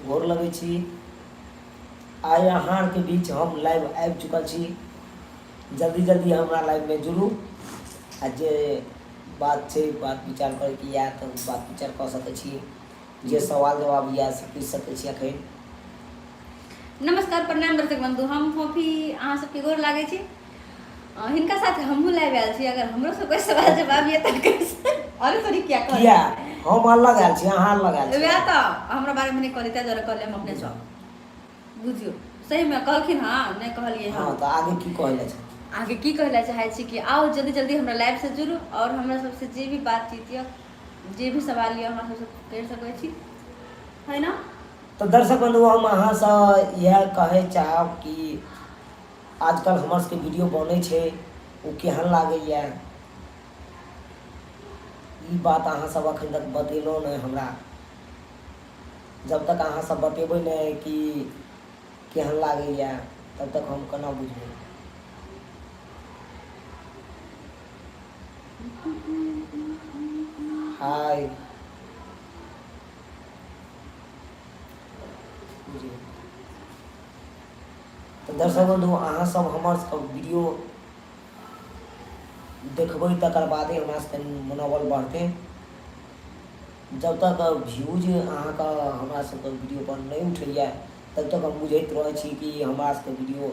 गोर लगै छी। आइ अहाँ आरके बीच हम लाइव आबि चुकल छी। जल्दी जल्दी हमरा लाइवमे जुड़ू आ जे बात छै बात विचार करैके यए तऽ ओ बात विचार कऽ सकै छी। जे सवाल जवाब यए से पूछि सकै छी एखन। नमस्कार प्रणाम दर्शक बंधु, हम फोफी अहाँ सबके गोर लागै छी। हिनका साथ हमहूँ लाइव आयल छी। अगर हमरो सबके सवाल जवाब ये तऽ अरे सॉरी, किया कहलियै? किया हम अलग आयल छी, अहाँ अलग आयल छी? वएह तऽ हमरा बारेमे नहि कहलियै, ताहि दुआरे कहलियै हम अपने सँ। बुझियौ, सहीमे कहलखिन हँ, नहि कहलियै। हँ, तऽ आगे की कहै लए छै? अहाँके की कहै लए चाहै छी कि आउ जल्दी जल्दी हमरा लाइवसँ जुड़ू आओर हमरा सबसँ जे भी बातचीत यऽ, जे भी सवाल यऽ, हमरा सबसँ करि सकै छी, है ना? तऽ दर्शक बन्धु, हम अहाँसँ इएह कहै चाहब कि आजकल हमर सबके वीडियो बनै छै, ओ केहन लागैए, ई बात अहाँ सब अखन तक बतेलहुँ नहि हमरा। जब तक अहाँ सब बतेबै नहि कि केहन लागैए, तब तक हम केना बुझबै? हाय जी, तऽ दर्शक बन्धु, अहाँ सब हमर सब वीडियो देखबै, तकर बादे हमरा सबके मनोबल बढ़तै। जब तक व्यूज अहाँके हमरा सबके वीडियो पर नहि उठैया, तब तक हम बुझैत रहै छी कि हमरा सबके वीडियो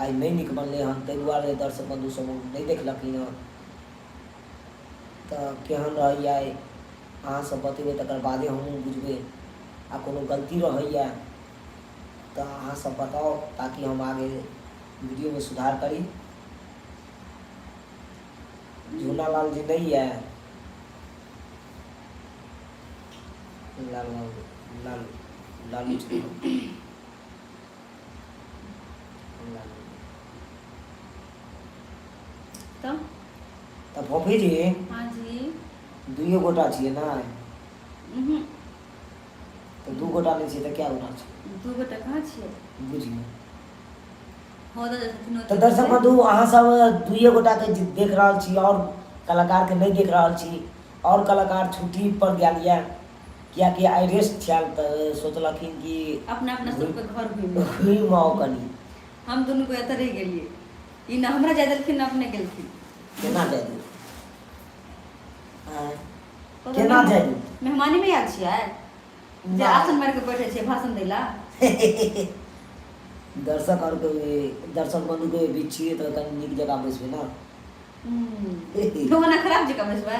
आइ नहि नीक बनलै हन, ताहि दुआरे दर्शक बन्धु सब नहि देखलखिन हन। तऽ केहन रहैया अहाँ सब बतेबै, तकर बादे हमहूँ बुझबै। आ कोनो गलती रहैया तऽ अहाँ सब बताउ, ताकि हम आगे वीडियोमे सुधार करी। झूना लाल जी नहि यऽ? लाल बाबू, लाल लालू छथिन, लालू। तऽ तऽ फोफी जी। हाँ जी। दुइए गोटा छियै ने? उहुँ। तऽ दू गोटा नहि छियै तऽ कए गोटा छियै? दू गोटा कहाँ छियै? बुझियौ। हो तऽ छथिन। तऽ दर्शक बन्धु, अहाँ सब दुइए गोटाके जे देख रहल छी आओर कलाकारके नहि देख रहल छी। आओर कलाकार छुट्टी पर गेल यऽ, कियाकि आइ रेस्ट छल, तऽ सोचलखिन कि अपना अपना सबके घर घुमि घुमि आउ कनि। हम दुनू को एतऽ रहि गेलियै। ई ने हमरा जाय देलखिन, ने अपने गेलखिन। केना जाय दियौ? आँय, केना जाय दियौ? मेहमानी में आयल छियै जे नहि। आसन मारि के बैठे छियै भाषण दै ला? दर्शक आरके, दर्शक बन्धुके बीच छियै तऽ कनि नीक जकाँ बैसबै ने। तो ओना खराब जकाँ बैसबै?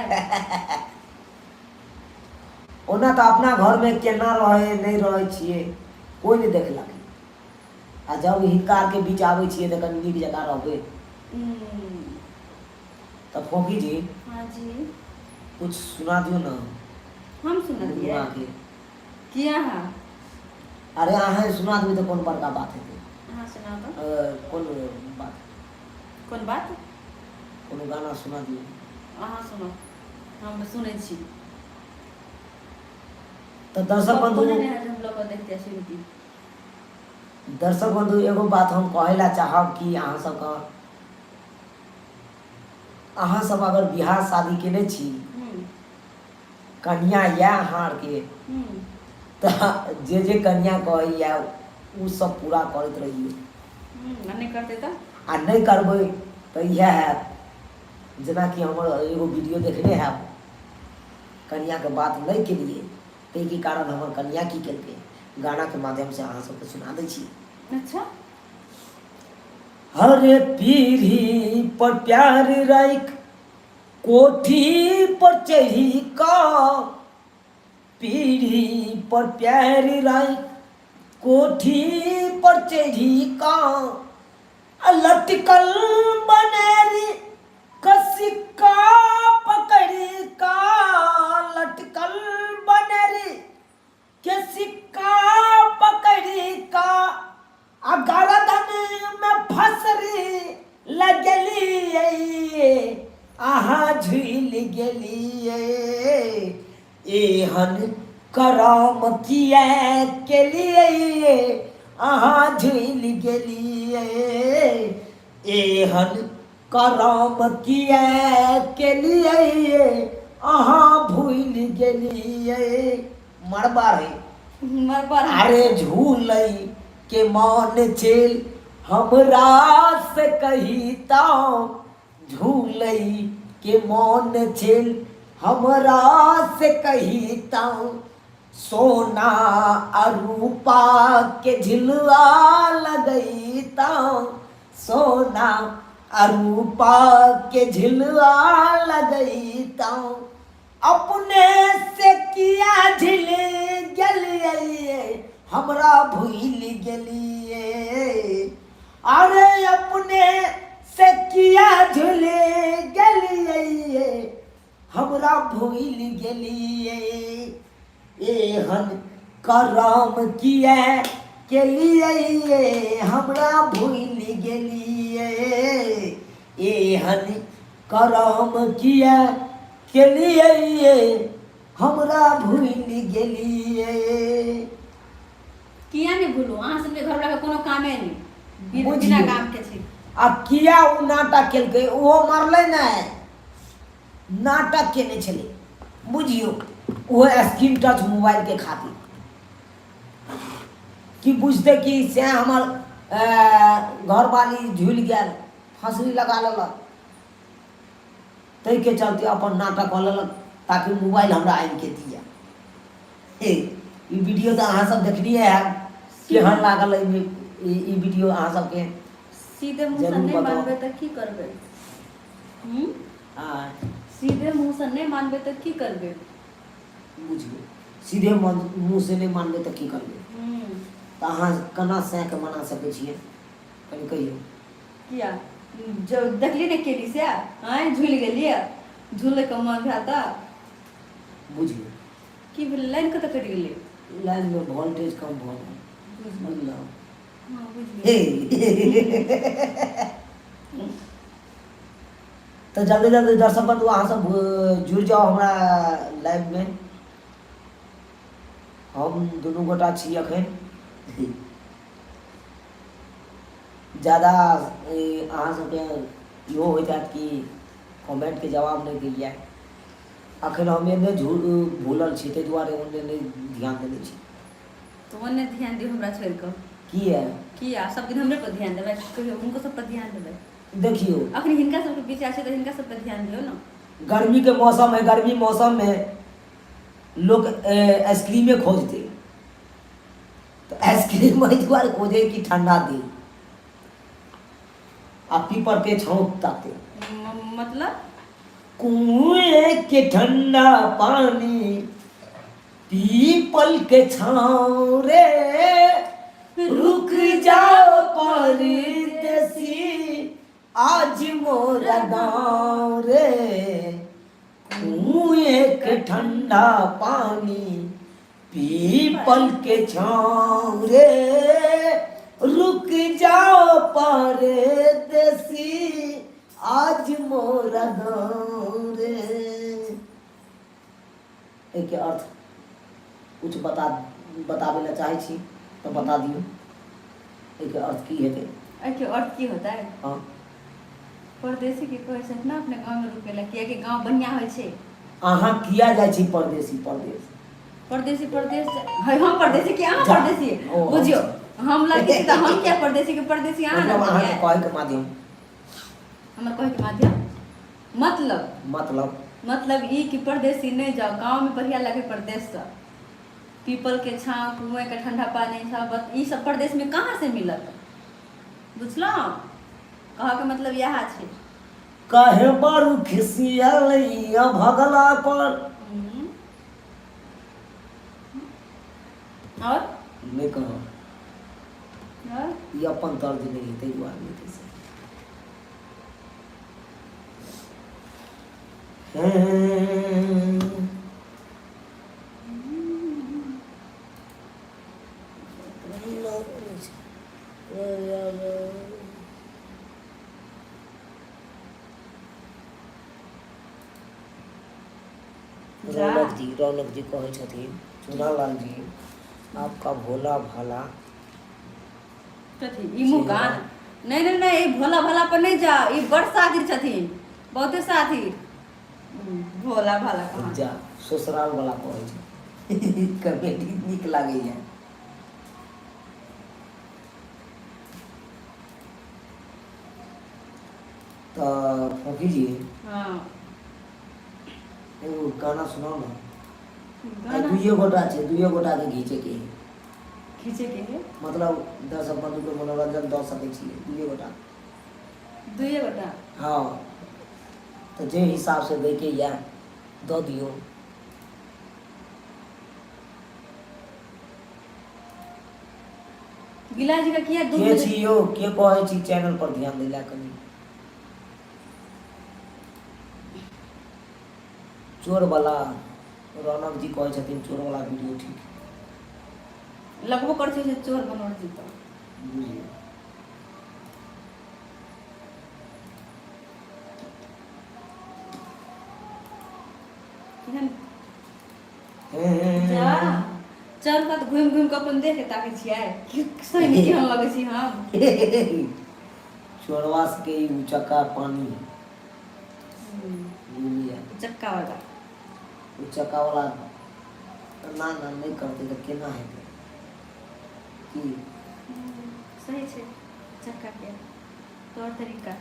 ओना तऽ अपना घरमे केना रहै नहि रहै छियै, कोइ नहि देखलक। आ जब हिनका आरके बीच आबै छियै तऽ कनि नीक जकाँ रहबै। तऽ फोफी जी। हाँ जी। कुछ सुना दियौ ने। हम सुना दियै? गुनगुना के। किया अहाँ? अरे, अहाँ सुना देबै तऽ कोन बड़का बात हेतै? अहाँ सुना दो। कोन बात? कोन बात? कोनो गाना सुना दियौ। अहाँ सुनो, हम सुनै छी। तऽ दर्शक बन्धु, कोनो नहि हम लोग देखते सुनती। दर्शक बन्धु, एगो बात हम कहै लए चाहब कि अहाँ सबके, अहाँ सब अगर बियाह शादी केने छी, कनिया यऽ अहाँ आरके, तऽ जे जे कनिया कहैया ओ सब पूरा करैत रहियौ। आ नहि करतै तऽ? आ नहि करबै तऽ इएह हैत, जेनाकि हमर एगो वीडियो देखने हैब, कनियाके बात नहि केलियै, ताहिके कारण हमर कनिया की केलकै, गानाके माध्यमसँ अहाँ सबके सुना दै छी। अच्छा। हरे पीढ़ी पर प्यार राखि कोठी पर चढ़ी कऽ, पीढ़ी पर प्यार राखि कोठी पर चढ़ी कऽ, आ लटकल बनेरी कसिक्का पकड़ी का, लटकल बनेरी के सिक्का पकड़ी का, आ गरदन में फसरी लगलियै, अहाँ झूलि गेलियै। एहन करम किए केलियै, अहाँ झूलि गेलियै। एहन करम किए केलियै, अहाँ भूलि गेलियै। मरबा रही। मर पर। अरे झूलै के मन छेल हमरा से कही तो, झूलै के मन छेल हमरा से कही तो, सोना आ रूपा के झिलुआ लगैता, सोना आ रूपा के झिलुआ लगैता, अपने से किया झिल गेलियै हमरा भूलि गेलियै। अरे अपने से किया झुल गेलियै हमरा भूलि गेलियै। एहन करम किया केलियै हमरा भूलि गेलियै। एहन करम किया केलियै हमरा भूलि गेलियै। किया नहि भूलू, अहाँ सबके घरवला के कोनो कामे नहि, बिना काम के छै। आ किया ओ नाटक केलकै? ओहो मरलै नहि, नाटक केने छलै बुझियौ, ओहो स्क्रीन टच मोबाइलके खातिर कि बुझतै कि से हमर घरवाली झुलि गेल, फाँसी लगा लेलक, ताहिके चलते अपन नाटक कऽ लेलक ताकि मोबाइल हमरा आनिके दिअ। हे ई वीडियो तऽ अहाँ सब देखलिए हैब, केहन लागल एहिमे ई वीडियो अहाँ सबके? सीधे मुँहसँ जरूर नहि बताउ। मानबै तऽ की करबै? आ सीधे मुँहसँ नहि मानबै तऽ की करबै? बुझियौ, सीधे मुँहसँ नहि मानबै तऽ की करबै? तऽ अहाँ केना सएके मना सकै छियै, कनि कहियौ। किया जब देखली ने केली से आँय झुलि गेलियै, झुलैके मन भेल तऽ बुझियौ। की भेलै? लाइन कतऽ कटि गेलै? लाइनमे वोल्टेज कम भऽ गेल, बुझलहुँ? हँ, बुझि गेलियै। तऽ जल्दी जल्दी दर्शक बंधु अहाँ सब जुड़ि जाउ हमरा लाइवमे। हम दुनू गोटा छी अखन, ज्यादा अहाँ सबके इहो होइत हैत कि कमेन्टके जवाब नहि दैए। अखन हम एने भूलल छी, ताहि दुआरे ओन्ने नहि ध्यान देने छी। तऽ ओन्ने ध्यान दियौ हमरा छोड़ि कऽ। किया? किया सब दिन हमरे पर ध्यान देबै? कहियो हुनको सब पर ध्यान देबै। देखियौ, अखन हिनका सबके विचार छै तऽ हिनका सब पर ध्यान दियौ ने। गर्मी के मौसम है, गर्मी मौसम में लोग आइसक्रीमे खोजते, तऽ आइसक्रीम एहि दुआरे खोजे कि ठंडा दे आ पीपर के छाँव ताते। मतलब? कुएं के ठंडा पानी पीपल के छाँव रे, रुक जाओ परदेसी आज मोरा गाँव रे, कुएं के ठंडा पानी पीपल के छाँव रे, रुक जाओ परदेसी आज मोरा गाँव रे। एहिके अर्थ किछु बताबै लए चाहै छी तऽ बता दियौ, एहिके अर्थ की हेतै? एहिके अर्थ की होतै? हँ। परदेसी के कहै छथि ने अपने गाँवमे रुकै लए, कियाकि गाँव बढ़िआँ होइ छै। अहाँ किया जाइ छी परदेसी परदेस? परदेसी परदेस है, हम परदेसी कि अहाँ जा। परदेसी? ओ, हम बुझियौ, हम लड़की छी तऽ हम किया परदेसी के परदेसी अहाँ मतलब ने अहाँके बनियै? कहैके माध्यम। हमर कहैके माध्यम मतलब? मतलब। मतलब ई कि परदेसी नहि जाउ, गाँवमे बढ़िआँ लगै परदेशसँ। पीपल के छाँव, कुएं के ठंडा पानी सब, ई सब परदेशमे कहाँ से मिलत? बुझलहुँ? कहऽके मतलब इएह छै। काहे बारू खिसियल भगला पर? और नहि कहब। और ई अपन तर्ज नहि है, ताहि दुआरे नहि कहि सकैत। रौनक जी, रौनक जी कहै छथिन, चुनालाल जी आपका भोला भाला कथी ई मुँह कान? नहि नहि नहि, ई भोला भाला पर नहि जाओ, ई बड़ साथिर छथिन, बहुते साथिर। भोला भाला कहाँ? जा ससुराल वाला कहै छै। कॉमेडी नीक लागैया। तऽ फोफी जी, एगो गाना सुनाउ ने। आइ गाना? दुइए गोटा छै, दुइए गोटाके घीचैके है। खींचे के है? मतलब दर्शक बन्धुके मनोरंजन दऽ सकै छियै दुइए गोटा। दुइए गोटा? हँ, तऽ जे हिसाबसँ दैके यए दऽ दियौ। गिला जी का किया दूध के छी यौ? के कहै छी? चैनल पर ध्यान दै लए कनि। चोर वाला रौनक जी कहै छथिन, चोर वाला वीडियो ठीक। लगबो करै छै जे चोर बनल छी तऽ। बुझियौ। केहन जा चारू कात घुमि घुमि कऽ अपन देह के ताकै छियै कि सही मे केहन लगै छी हम। चोरवा सबके ई उचक्का पानी है, बुझलियै? चक्का वाला। उचक्का वाला ना ना नहि करतै तऽ केना हेतै की? सही छै, चक्का के तौर तरीका।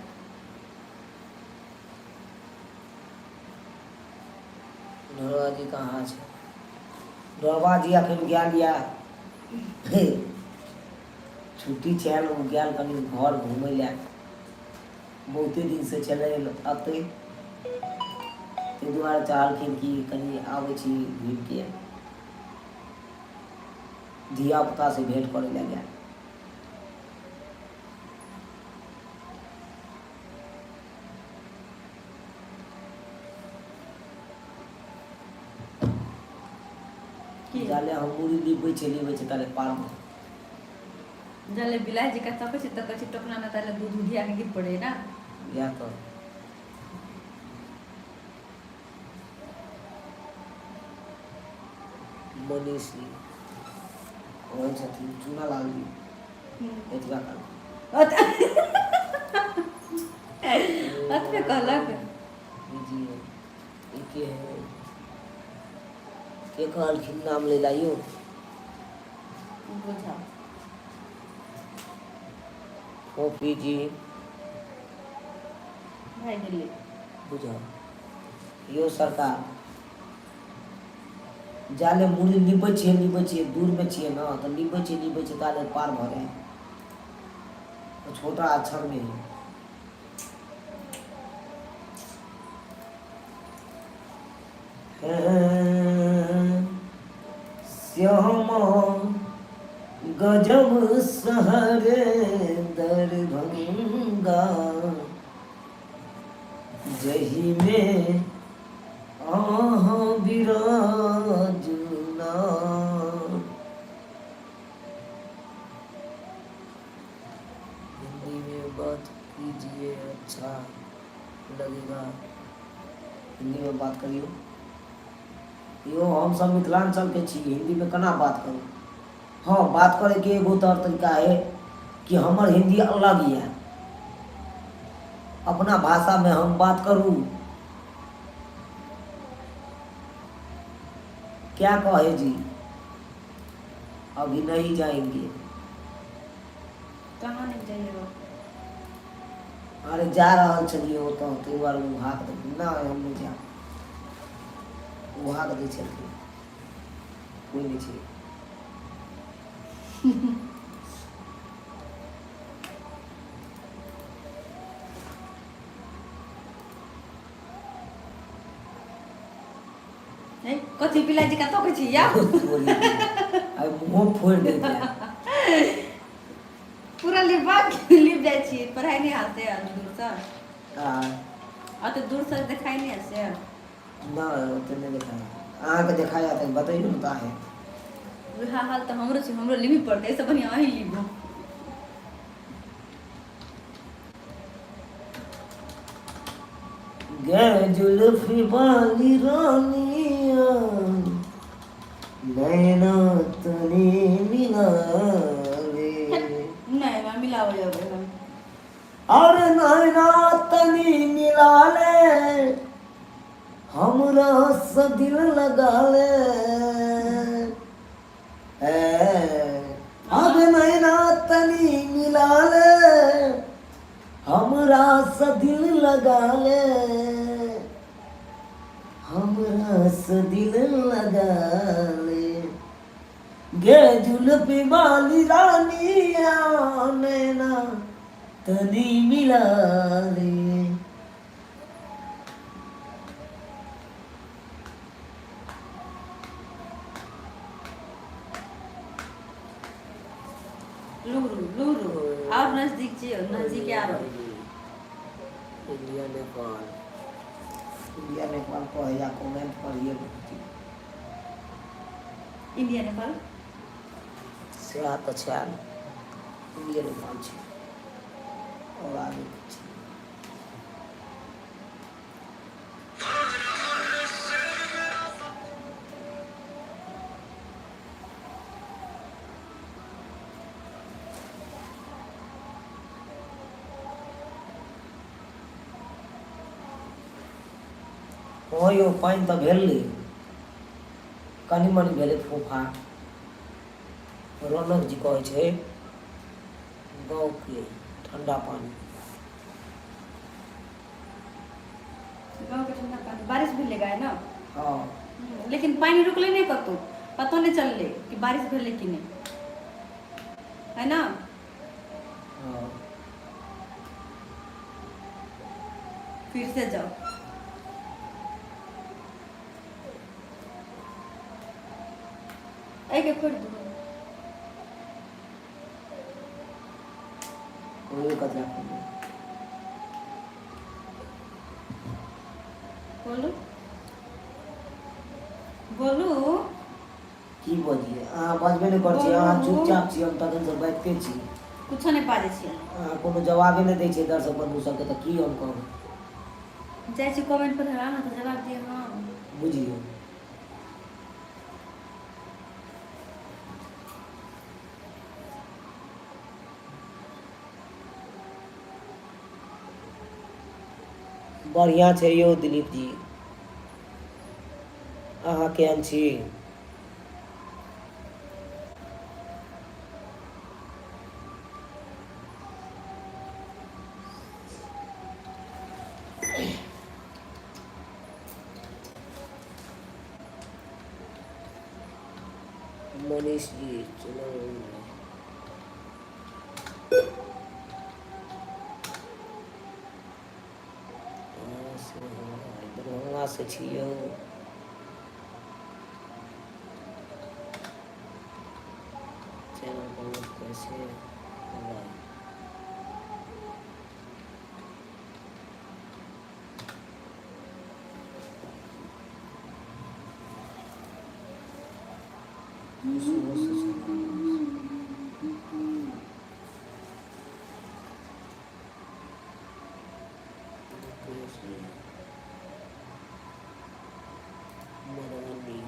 ढोरबा जी कहाँ छै? ढोरबा जी अखन गेल यऽ, छुट्टी छल, ओ गेल कनि घर घुमै लए। बहुते दिनसँ छलै अतै, ताहि दुआरे चाहलखिन कि कनि आबै छी घुमिके, धियापुतासँ भेँट करै लए गेल। की? जाले हम मुड़ी लिपै छै, लिपै छै ताले पार भऽ। जाले बिलाइ जकाँ तकै छै, तकै छै टोकना मे, ताले दूध उधिया के गिर पड़े ना। इएह तऽ मनीष जी कहै छथिन, चूना लाल जी एतबा काल। अतबे कहलक? जी, ई के है? के कहलखिन नाम लै ला यौ? बुझा। फोफी जी। भए गेलै। बुझाउ यौ सरकार। जाले मुड़ी लिपै छियै, लिपै छियै, दूरमे छियै ने तऽ लिपै छियै, लिपै छियै ताले पार भऽ जाइ है। छोटा अक्षरमे है। श्याम गजब शहर दरभंगा, जहिमे अहाँ विराजना। हिंदी में बात कीजिए, अच्छा लगेगा। हिंदी में बात करियौ यौ, हमसब मिथिलाञ्चलके छी, हिन्दीमे केना बात करू? हँ, बात करैके एगो तौर तरीका है कि हमर हिन्दी अलग यऽ, अपना भाषामे हम बात करू। क्या कहे जी? अभी नहीं जाएंगे। कहाँ नहीं जाइएगा? अरे, जा रहल छलियै ओतऽ, ताहि दुआरे ओ हाक देलखिन। नहि, हम नहि जायब, ओ हाक दै छलखिन। कोइ नहि छै। हे, कथी बिलाइ जकाँ तकै छी या? आइ मुँहो फोड़ि देत। पूरा लिपा लिप जाइ छी, पढ़ाइ नहि हाथ से दूरसँ। आ अते दूरसँ देखाइ नहि से। नहि, ओते नहि देखाय। अहाँके देखाय तऽ बतैयौ ने तऽ आहे। वएह हाल तऽ हमरो छै, हमरो लिबही पड़तै, एहिसँ बढ़िआँ अहीं लिबू। गे जुल्फी वाली रानिया, नैना तनी मिला ले। नहि, हमरा मिलाबै अबै हम। और नैना तनी मिला ले, हमरा से दिल लगा ले। अब नैना तनी मिला ले, हमरा से दिल लगा ले, हमरा से दिल लगा ले। गे जुल्फी वाली रानी आ नैना तनी मिला ले। लुहरू लुहरू और नजदीक छियै, नजदीक आरो। इंडिया नेपाल, इंडिया नेपाल कहैया, कमेंट करिए। इंडिया नेपाल। सएह तऽ छै, इंडिया नेपाल छै आओर आगे छै। हँ यौ, पानि तऽ भेलै, कनि मनि भेलै फोफा। रौनक जी कहै छै गाँवके ठण्डा पानि। गाँवके ठंडा पानी, बारिश भेलै गाय ने। हँ। लेकिन पानि रुकलै नहि कतहु, पतो नहि चललै कि बारिश भेलै कि नहि, है ना? हँ। फिर से जाओ। एहिके खोलि दू। ओहि कथी खोलू? बोलू, बोलू। की बजियै? अहाँ बजबे नहि करै छी, अहाँ बोलू। चुपचाप छी, हम तखनसँ बाजिते छी। कुछो नहि बाजै छियै। अहाँ कोनो जवाबे नहि दै छियै दर्शक बन्धु सबके, तऽ की हम कहू? जाइ छी कमेंट पर, अहाँ तऽ जवाब दिअ। हँ। बुझियौ। बढ़िआँ छै यौ दिलीप जी, अहाँ केहन छी? मनीष जी चलो। दरभंगा से छी यौ। चैनल बहुत कैसे होगा? सुबह से चला। मधुबनी।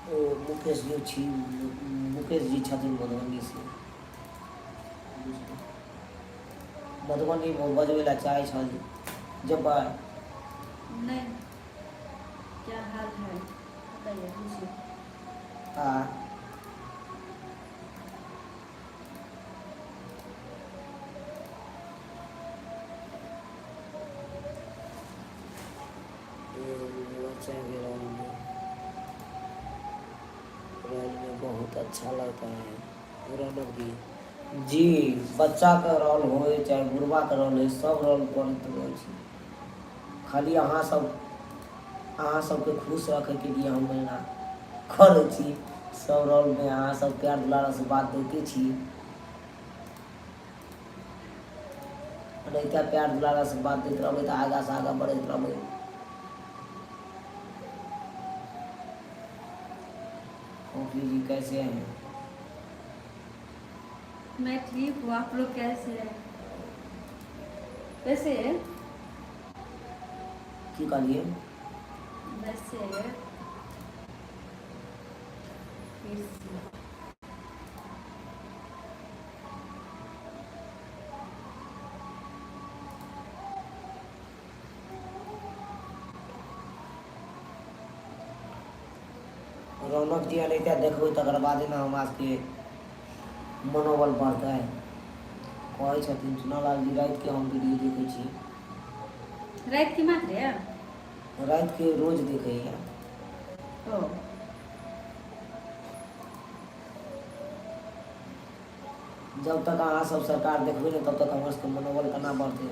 ओ मुकेश जी छी, मुकेश जी छथिन मधुबनीसँ। मधुबनीमे बजबै लए चाहै छल, जेबै? नहीं, क्या हाल है बताइए, पूछिए। आ बच्चा के रोल में बहुत अच्छा लगता है रौनक जी। जी, बच्चाके रोल होइ चाहे बुढ़बाके रोल होइ, सब रोल करैत रहै छी। खाली अहाँ सब, अहाँ सबके खुश रखैके लिए हम एना करै छी। सब रोलमे अहाँ सब प्यार दुलारसँ बात दैते छी। एनाहिते प्यार दुलारसँ बात दैत रहबै तऽ आगाँसँ आगाँ बढ़ैत रहबै। फोफी जी कैसे हैं? मैं ठीक हूँ, आप लोग कैसे हैं वैसे? की कहलिए? वैसे फिर से। रौनक जी एनाहिते देखबै तकर बादे ने हमरा सबके मनोबल बढ़तै। कहै छथिन चुनालाल जी रातिके हम वीडियो देखै छी। रातिके मात्रे? रातिके रोज देखैए। ओ जब तक अहाँ सब सरकार देखबै ने तब तक हमर सबके मनोबल केना बढ़तै।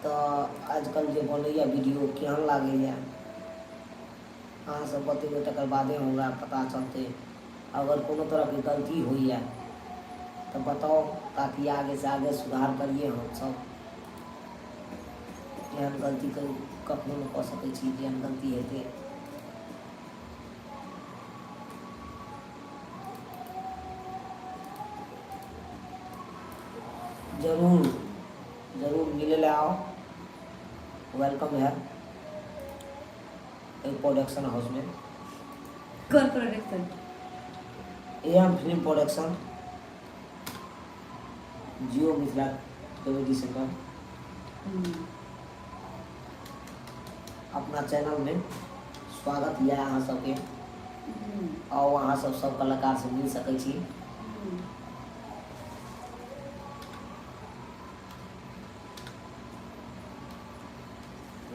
तऽ आजकल जे बनैए वीडियो केहन लागैए अहाँ सब बतेबै तकर बादे हमरा पता चलतै। अगर कोनो तरहके गलती होइए तऽ बताउ ताकि आगेसँ आगे सुधार करियै हमसब। एहन गलती कखनो नहि कऽ सकै छी जेहन गलती हेतै। जरूर जरूर मिलै लए आउ, welcome है एहि प्रोडक्शन हाउसमे। कोन production? A M film production, Jio Mithila comedy centre. अपना चैनलमे स्वागत यऽ अहाँ सबके। आउ अहाँ सब सब कलाकारसँ मिल सकै छी।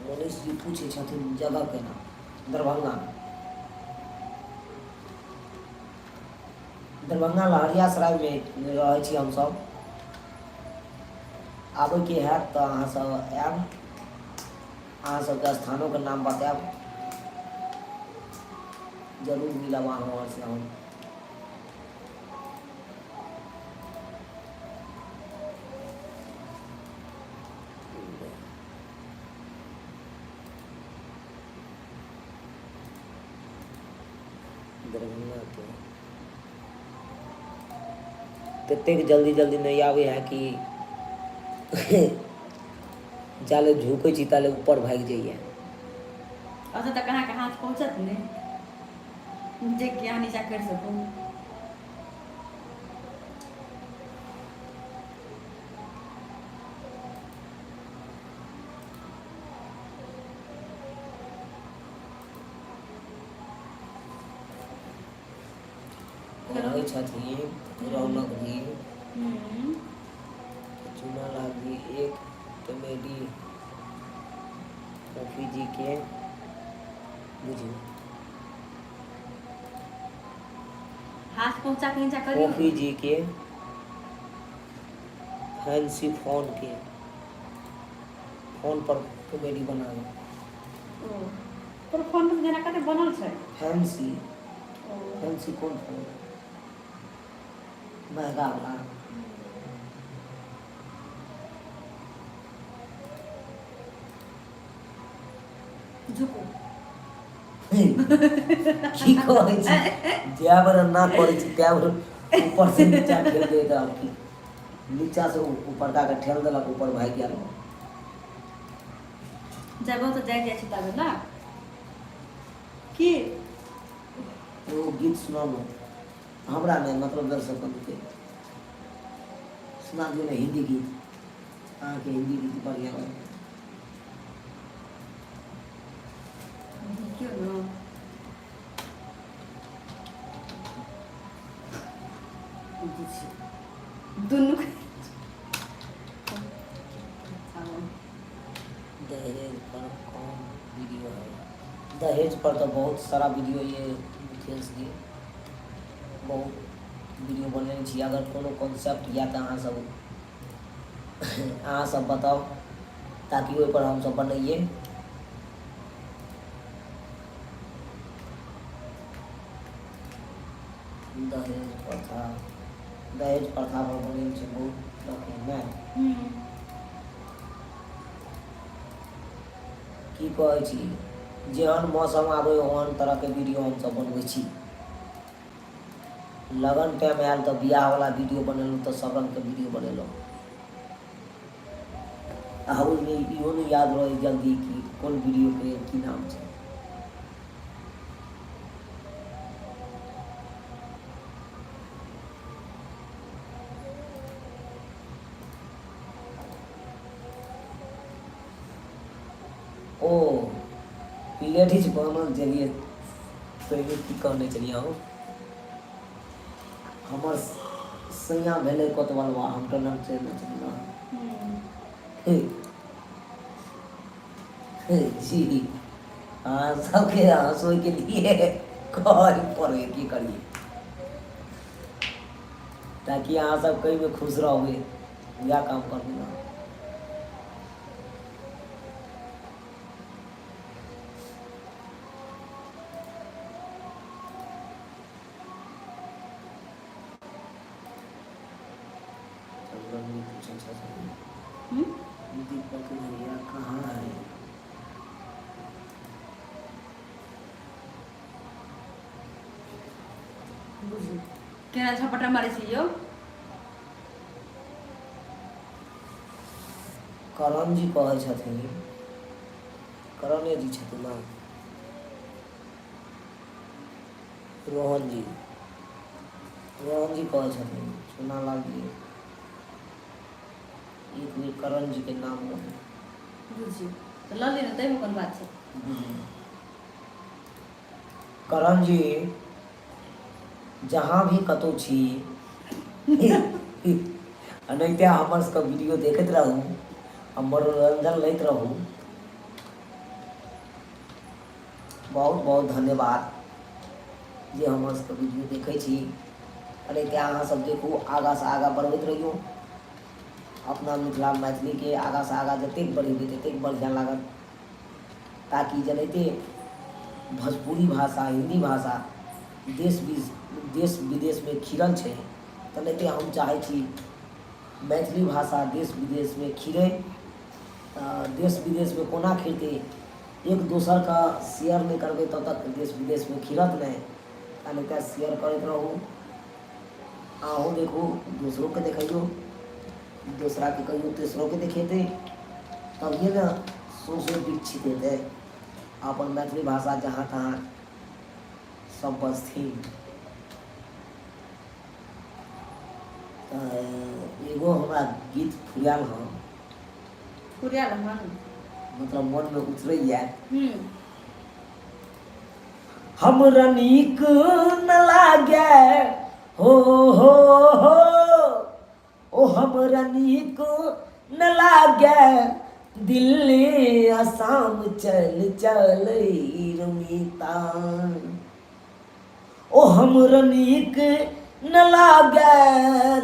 मनीष जी पूछै छथिन जगह के नाम। दरभंगा, दरभंगा लहरियासरायमे रहै छी हमसब। आबैके हैत तऽ अहाँ सब आयब, अहाँ सबके स्थानोके नाम बतायब। जरूर मिलब अहाँ से हम। दरभंगाके ततेक जल्दी जल्दी नहि आबै है कि जाले झुकै छी ताले ऊपर भागि जाइए। ओतऽ तक अहाँके हाथ पहुँचत नहि जे कि अहाँ नीचा करि सकू। रहै छथिन रौनक जी, चुना लाल जी, एक कॉमेडी रफी जी के बुझियौ। हाथ पहुँचा के नीचा करियौ। फोफी जी के फैंसी फोन के फोन पर कॉमेडी बनाबै। ओ पर फोन पर जेना कते बनल छै। फैंसी, फैंसी कोन फोन? महंगा वाला। झुकू। की कहै छी, जए बेर ना करै छी तै बेर ऊपर से नीचा ठेल दैत रहल की नीचा से ऊपरका के ठेल देलक, ऊपर भागि गेल। जब तऽ जाइ जाइ छी तब ना की एगो गीत सुनाउ हमरा, नहि मतलब दर्शकन के सुना दियौ ने हिंदी गीत। अहाँके हिंदी गीत बढ़िआँ लगैए। देखियौ ने, दुनू। दहेज पर कौन वीडियो है? दहेज पर तऽ बहुत सारा वीडियो ये मिथिलेश जी, बहुत वीडियो बनेने छी। अगर कोनो कॉन्सेप्ट यऽ तऽ अहाँ सब बताउ ताकि ओहिपर हमसब बनैयै। दहेज प्रथा, दहेज प्रथा पर बनेने छै बहुत तरहके नहि। की कहै छी, जेहन मौसम आबै ओहन तरहके वीडियो हमसब बनबै छी। लगन टाइम आयल तऽ बियाहवला वीडियो बनेलहुँ, तऽ सब रङ्गके वीडियो बनेलहुँ आ ओहिमे इहो नहि याद रहै जल्दी कि कोन वीडियोके की नाम छै। ओ लेडीज बनल जरिए पहिले की कहने छलियै हम हमर सैया भेलै कोतवलवा हम तऽ नाम चलि छलियै जी अहाँ सबके हँसोइके लिए कहै पड़ै की करियै ताकि अहाँ सब कहीमे खुश रहबै इएह काम करबै ने। दीपक भैया कहाँ है? बुझू केना झपटा मारै छी यौ। करण जी कहै छथिन, करणे जी छथिन ना, रोहन जी, रोहन जी कहै छथिन सोनालाल जी एक बेर करण जी के नाम लऽ बुझियौ तऽ लऽ लिअ ने, ताहिमे कोन बात छै? करण जी जहाँ भी कतहु छी, एनाहिते हमर सबके वीडियो देखैत रहू आ मनोरंजन लैत रहू। बहुत बहुत धन्यवाद जे हमर सबके वीडियो देखै छी। एनाहिते अहाँ सब देखू, आगाँसँ आगाँ बढ़बैत रहियौ अपना मिथिला मैथिलीके। आगाँसँ आगाँ जतेक बढ़ेबै ततेक बढ़िआँ लागत, ताकि जेनाहिते भोजपुरी भाषा, हिन्दी भाषा देश देश विदेशमे खिलल छै, तेनाहिते हम चाहै छी मैथिली भाषा देश विदेशमे खिलै। तऽ देश विदेशमे कोना खिलतै? एक दोसरके शेयर नहि करबै तब तक देश विदेशमे खिलत नहि। एनाहिते शेयर करैत रहू। अहूँ देखू, दोसरोके देखैयौ, दोसराके कहियौ, तेसरोके देखेतै, तभिए ने सौँसे विकसित हेतै। अपन मैथिली भाषा जहाँ तहाँ सब बजथिन। तऽ एगो हमरा गीत फुरायल हँ। फुरायल हन? मतलब मनमे उतरैए। हमरा नीक न लागे हो हो हो, ओ हमरा नीक न लागे दिल्ली आसाम चल चल रमिता, ओ हमरा नीक न लागे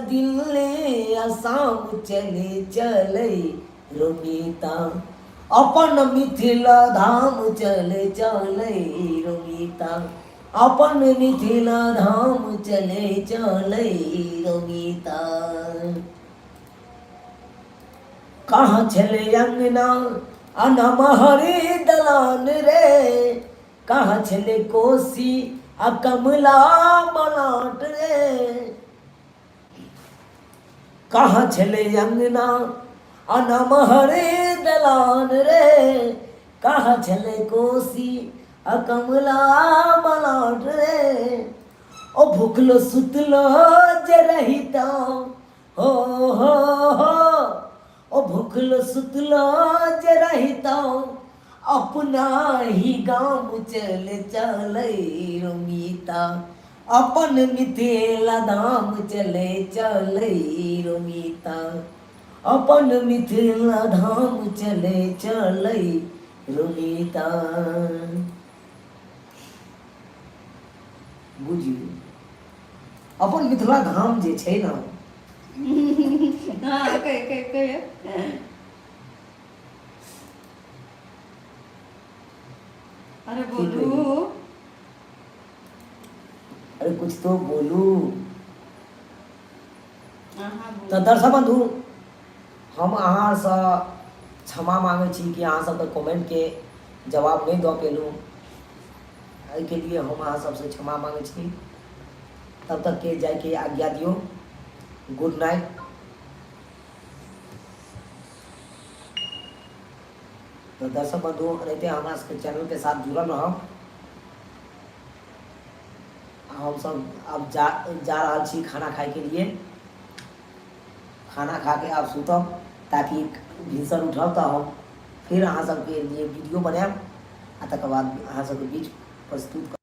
दिल्ली आसाम चले चले रमिता, अपन मिथिला धाम चले चले रमिता, अपन मिथिला धाम चले चले रमिता। कहाँ छलै अंगना अनमहरी दलान रे, कहाँ छलै कोसी आ कमला बलाट रे, कहाँ छलै अंगना अनमहरे दलान रे, कहाँ छलै कोसी आ कमला बलाट रे, ओ भुखलो सुतलो जे रहिता हो हो हो, ओ भुखलो सुतलो जे रहिता अपना ही गाम चल चलै रमिता, अपन मिथिला धाम चले चलै रमिता, अपन मिथिला धाम चले चलै रमिता। बुझियौ, अपन मिथिला धाम जे छै ने। हँ, कहियो कहियो कहियो। अरे की बोलू। कहियौ? अरे कुछ तो बोलू। अहाँ तऽ बोलू। दर्शक बन्धु, हम अहाँसँ क्षमा मांगै छी कि अहाँ सबके कमेंटके जवाब नहि दऽ पेलहुँ। एहिके लिए हम अहाँ सबसँ क्षमा मांगै छी। तब तकके जाइके आज्ञा दियौ। Good night. तऽ दर्शक बन्धु, एनाहिते हमरा सबके चैनलके साथ जुड़ल रहब। हमसब आब जा जा रहल छी खाना खाइके लिए। खाना खा के आब सुतब, ताकि भिनसर उठब तऽ हम फेर अहाँ सबके लिए वीडियो बनायब आ तकर बाद अहाँ सबके बीच प्रस्तुत।